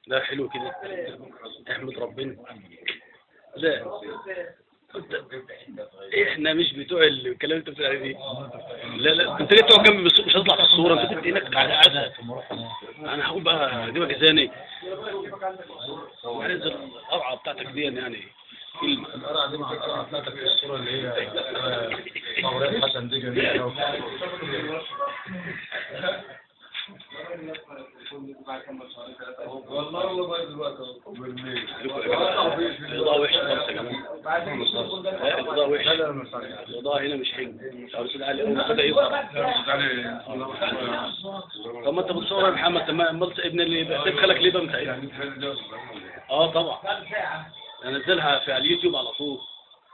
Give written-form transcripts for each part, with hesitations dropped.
لا حلو كده، احمد ربنا. لا احنا مش بتوع الكلام اللي انت بتقول عليه دي. لا لا انت ليه بتقعد جنبي مش هطلع في الصورة، انت كنت هناك على عسل. انا هقول بقى اجيبك ازاي؟ وعايز القرعة بتاعتك دي يعني كلمة. القرعة دي مع القرعة بتاعتك في الصورة اللي هي مورات حسن دي جميلة قوي. والله والله دلوقتي الإضاءة وحشة خالص يا جماعة. لا الإضاءة وحشة، الإضاءة هنا مش حلوة. الأستاذ علي أول ما بدأ يظهر. طب ما أنت بتصور يا محمد، طب ما أمال ابن اللي سيب خالك ليه بقى من ساعتها؟ أه طبعا أنزلها في على اليوتيوب على طول.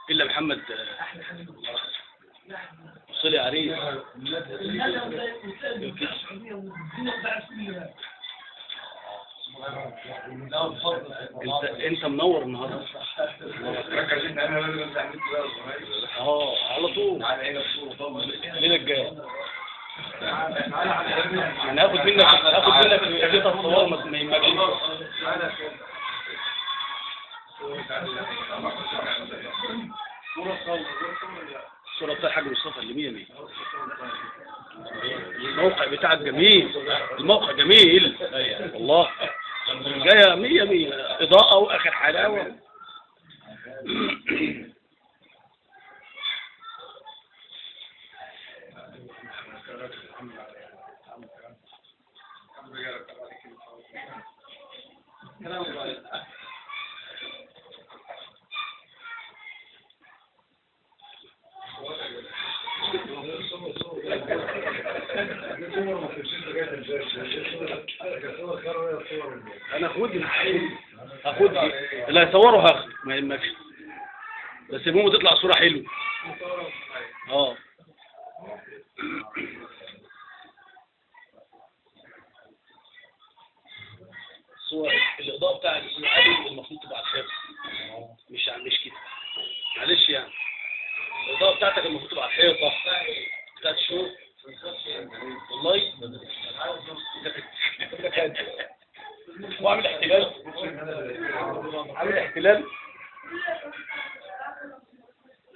إلا محمد صلي عليه. انت منور النهارده. على طول الليلة الجاية انا هاخد منك قطع الصور ما يهمكش. الصورة بتاع الحاج مصطفى اللي 100 100. الموقع بتاعك جميل، الموقع جميل والله، جاية 100 100، إضاءة وآخر حلاوة. انا هاخد اللي هيصوره هاخد، ما يهمكش، بس المهم تطلع صورة حلوة. اه الصور الإضاءة بتاع الأستاذ علي المفروض تبقى على الحيطة، مش كده، معلش يعني. الإضاءة بتاعتك المفروض تبقى على الحيطة بتاعت الشغل والله. وعامل احتلال، عامل احتلال.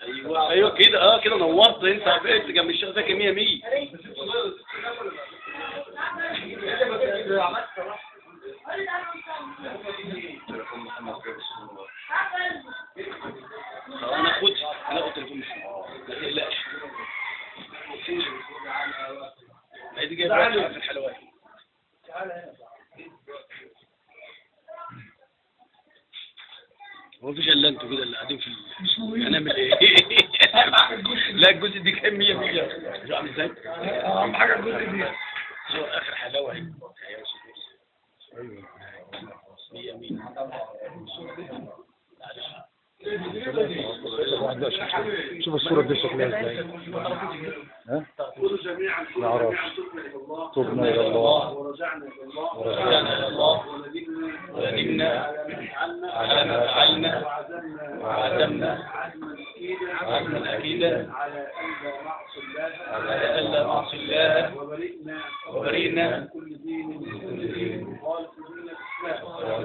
ايوه ايوه كده، اه كده نورت انت، بقيت جنب الشيخ زكي 100 100. انا اخد تليفون محمد، ما تقلقش. ما دي جايبه في الحلويات. هو مفيش الا انتوا كده اللي قاعدين في هنعمل ايه؟ لا الجزء دي كام 100 100. شو عامل ازاي؟ اهم حاجة الجزء دي. شو اخر حلاوة اهي. 100 100. شوف الصورة دي شكلها ازاي. ها؟ نعرف تبنا إلى الله ورجعنا إلى الله ورجعنا إلى الله وندمنا على ما فعلنا وعزمنا عزما أكيدا على ألا نعصي الله على ألا نعصي الله وبرئنا وبرئنا من كل دين خالف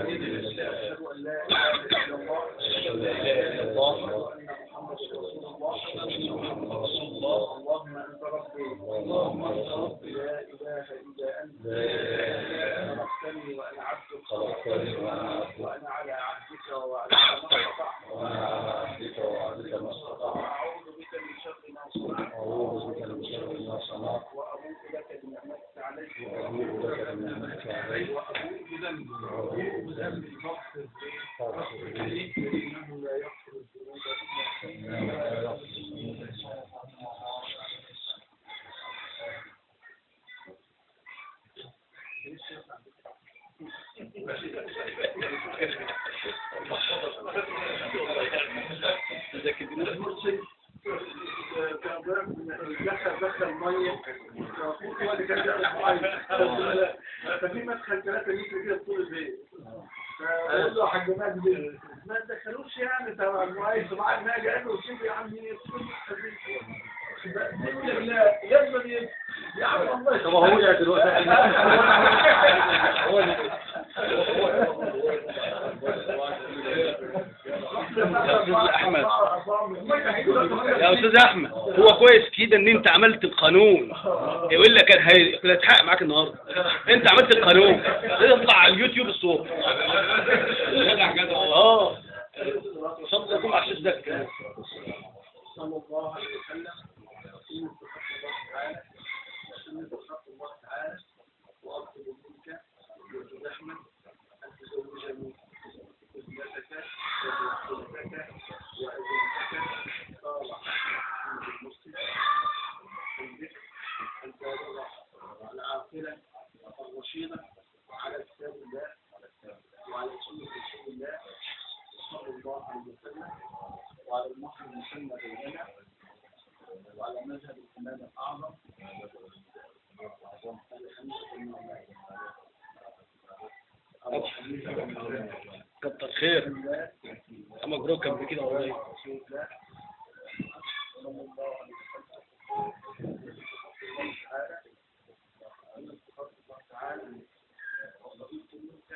دين الإسلام. أشهد أن لا إله إلا الله أشهد أن لا إله إلا الله وأن محمدا رسول الله وأن محمدا رسول الله. اللهم أنت ربي، اللهم أنت ربي، لا إله إلا أنت، لا إله إلا أنت، خلقتني وأنا عبدك، خلقتني وأنا عبدك، وأنا على عهدك ووعدك ما استطعت، وأنا على عهدك ووعدك ما استطعت، وأعوذ بك من شر ما صنعت، أعوذ بك من شر ما صنعت، وأبوء لك بنعمتك علي، وأبوء لك بنعمتك علي، وأبوء بذنبي، وأبوء بذنبي، فاغفر لي، فاغفر لي، فإنه لا يغفر الذنوب إلا إنه لا يغفر الذنوب إلا أنت. دخل مية هو اللي كان بيعمل مية، ففي مدخل 3 متر كده طول البيت، فقال له يا حاج مجدي ما تدخلوش يعني تبع المية، صباح الماجي قال له سيب يا عم لا لازم يا عم والله. طب هو وقع دلوقتي. هو استاذ احمد، هو كويس كده ان انت عملت القانون، يقول لك كان هيتحقق معاك النهارده. انت عملت القانون، اطلع على اليوتيوب الصبح. جدع جدع. صدق يكون على الشيخ زكي. صلى الله عليه وسلم. إني استخدت الله تعالى، إني استخدت الله تعالى وأطلب منك يا أستاذ أحمد أن تزوجني ابنتك وابنتك وابنتك سارة محمد المرسي الذكر البالغة العاقلة الرشيدة على كتاب الله وعلى سنة رسول الله صلى الله عليه وسلم وعلى المحرم المسمى بيننا وعلى مذهب الإمام الأعظم أبي حنيفة النعمان. أبو حنيفة النعمان. كتر خير، مبروك قبل كده والله. رسول الله صلى الله عليه وسلم. تعالى إن استخدت الله تعالى وقبلت منك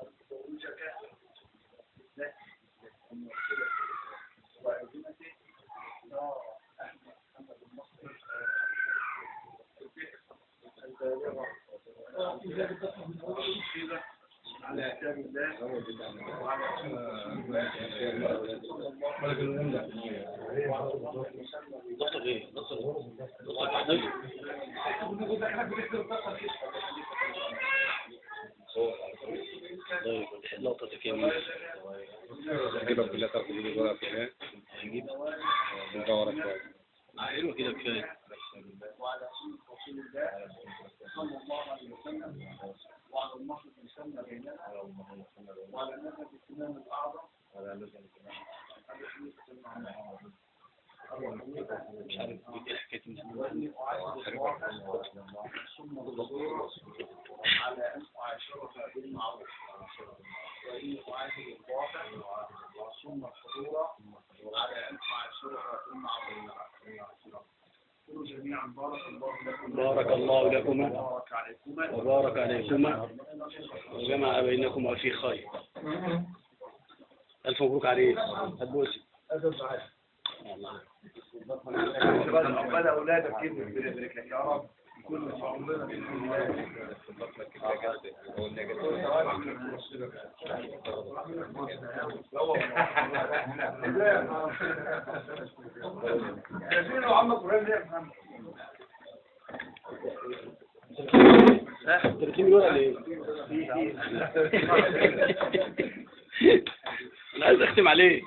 أن أزوجك ابنتي الموكلة وابنتي سارة أحمد محمد المصري البئر البالغة الرشيدة على كتاب الله وعلى سنة رسول الله صلى الله عليه وسلم وعلى الله المسمى. دكتور ايه؟ دكتور دكتور احمد. طيب لقطتك يا مين؟ هجيبها كلها، تاخد ايدي ورقة كمان. هجيب انت ورا شوية. حلوة كده كفاية. وعلى سنة رسول الله صلى الله عليه وسلم وعلى المحرم المسمى بيننا وعلى مذهب الإمام الأعظم أبي حنيفة النعمان. أبو حنيفة. مش عارف ايه حكاية وإني أعاهد الله ثم الرسول على أن أعاشرها بالمعروف، وإني أعاهد الله ثم الحضور على أن أعاشرها بالمعروف. قولوا جميعا بارك الله لكم. بارك الله لكما وبارك عليكما وبارك عليكما وجمع بينكما في خير. ألف مبروك عليك. هتبوسي. والله. عقبال أولادك كده، ربنا يبارك لك يا رب كل في عمرنا بإذن الله. انت بتلم الورقة ليه؟ انا عايز اختم عليه.